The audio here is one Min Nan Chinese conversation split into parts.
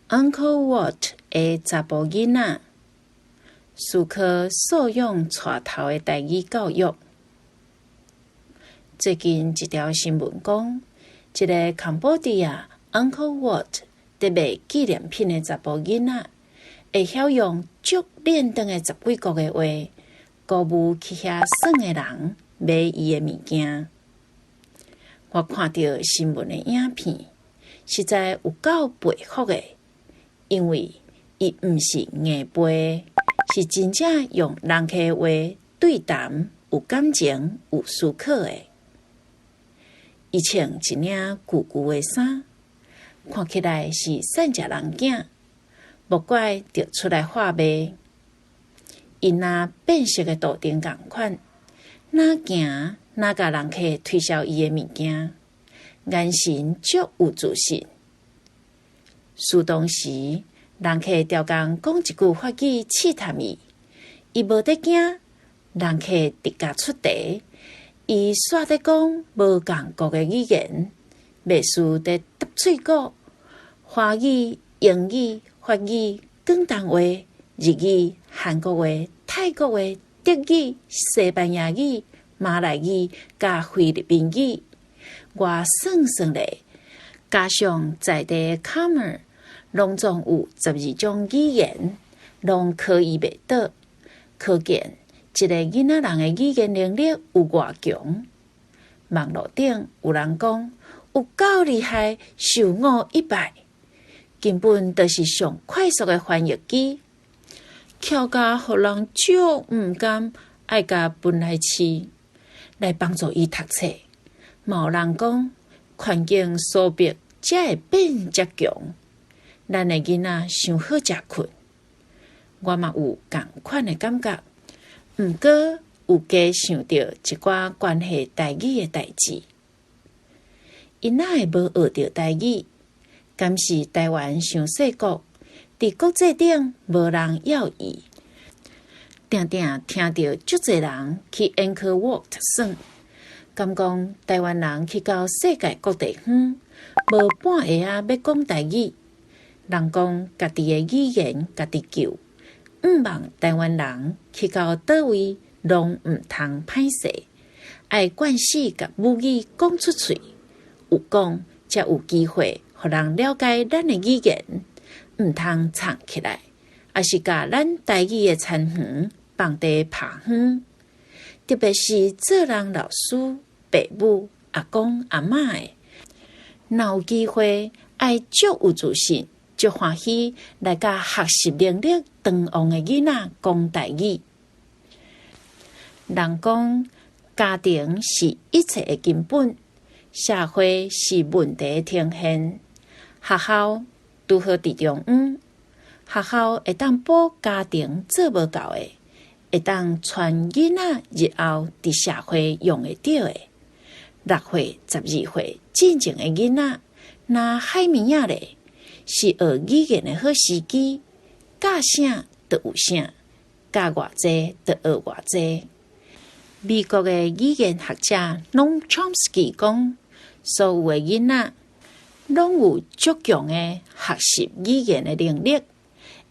Angkor Wat 的查埔囡仔，思考素養帶頭的台語教育。最近一條新聞講，一个康波迪亞 Angkor Wat 佇賣紀念品的查埔囡仔，會曉用足輪轉的十幾國的話，鼓舞去遐耍的人買伊的物件。我看著新聞的影片，實在有夠佩服的。因為伊毋是硬背，是真正用人客話對談，有感情、有思考的。伊穿一領舊舊的衫，看起來是散食人囝，無怪著出來販賣。伊若變色的桌燈仝款，若行若共人客推銷伊的物件，眼神足有自信。適當時，人客刁工講一句法語試探伊，伊無佇驚，人客直共出題，伊煞佇講無仝國的語言，袂輸佇揼喙鼓，華語、英語、法語、廣東話、日語、韓國話、泰國話、德語、西班牙語、馬來語佮菲律賓語，我算算咧，加上在地卡門，攏總有12種語言，攏考伊袂倒，可見一個囡仔人的語言能力有偌強。網路頂有人講有夠厲害，受我一拜，根本就是上快速的翻譯機，巧甲予人足毋甘，愛共分來飼，來幫助伊讀冊。嘛有人講，環境所逼，才會變遮強。咱的囡仔傷好食睏，我嘛有仝款的感覺。毋過有加想著一寡關係台語的代誌。𪜶哪會無學著台語？敢是台灣傷細國，佇國際頂無人要伊？定定聽著足濟人去 Angkor Wat 耍，敢講台灣人去到世界各地方，無半下仔欲講台語。人講家己的語言家己救，向望台灣人去到佗位攏毋通歹勢，愛慣勢共母語講出喙，有講才有機會予人了解咱的語言，毋通藏起來，抑是共咱台語的田園放佇拍荒。特別是做人老師、爸母、阿公、阿嬤的，若有機會，愛足有自信，足歡喜來共學習能力長旺的囡仔講台語。人講家庭是一切的根本，社會是問題的呈現。學校拄好佇中央，學校會當補家庭做無夠的，會當傳囡仔日後佇社會用會著的。6歲、12歲進前的囡仔，若海綿仔咧，是學語言的好時機，教啥就有啥，教偌濟就學偌濟。美國的語言學者 Noam Chomsky 講，所有的囡仔攏有足強的學習語言的能力，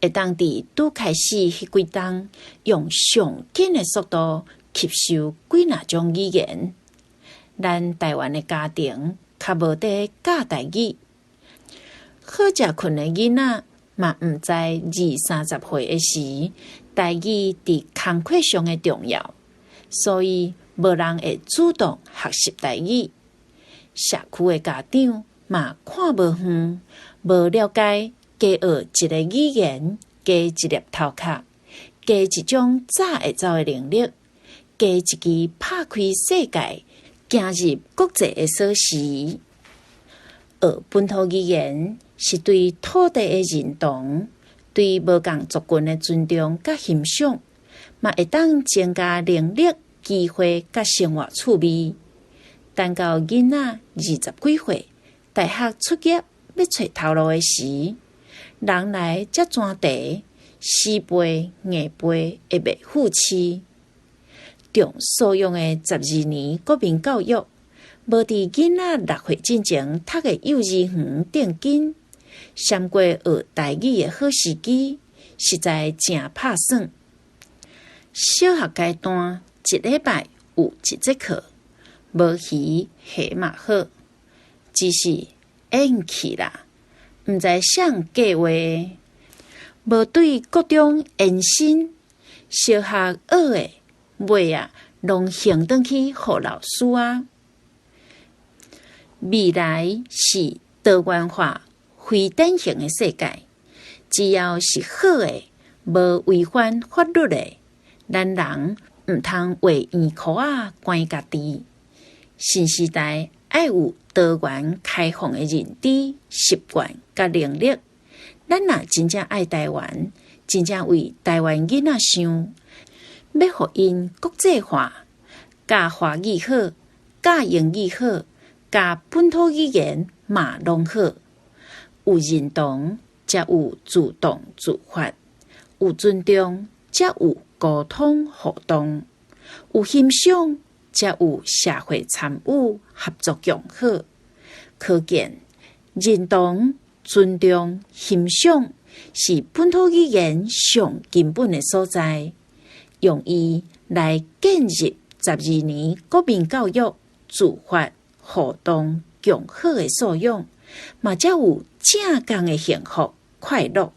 會當佇拄開始彼幾冬用上緊的速度吸收幾若種語言。咱台灣的家庭較無佇教台語。好食睏的囡仔嘛，毋知二三十歲的時，台語佇工課上的重要，所以無人會主動學習台語。社區的家長嘛看無遠，無了解加學一个語言，加一粒頭殼，加一種紮會走的能力，加一支拍開世界、行入國際的鎖匙。學本土語言是對土地的認同，對無仝族群的尊重佮欣賞，嘛會當增加能力、機會佮生活趣味。等到囡仔二十幾歲，大學畢業欲揣頭路的時，人來才專題，死背硬背會袂赴市。重素養的12年國民教育，無佇囡仔6歲進前讀的幼兒園奠根，閃過學台語的好時機，實在誠拍算。小學階段一禮拜有一節課，無魚蝦嘛好，只是厭去啦，毋知啥計畫，無對國中延伸。小學學的尾仔，攏還轉去予老師啊。未來是多元化、非典型的世界，只要是好的，無違反法律的，咱人毋通畫圓箍仔關家己。新時代愛有多元開放的認知、習慣佮能力。咱若真正愛台灣，真正為台灣囡仔想，欲予𪜶國際化，教華語好，教英語好，教本土語言嘛攏好。有認同，才有自動自發；有尊重，才有溝通互動；有欣賞，才有社會參與合作共好。可見，認同、尊重、欣賞是本土語言上根本的所在。用伊來建立12年國民教育自發互動共好的素養，嘛才有正港的幸福快樂。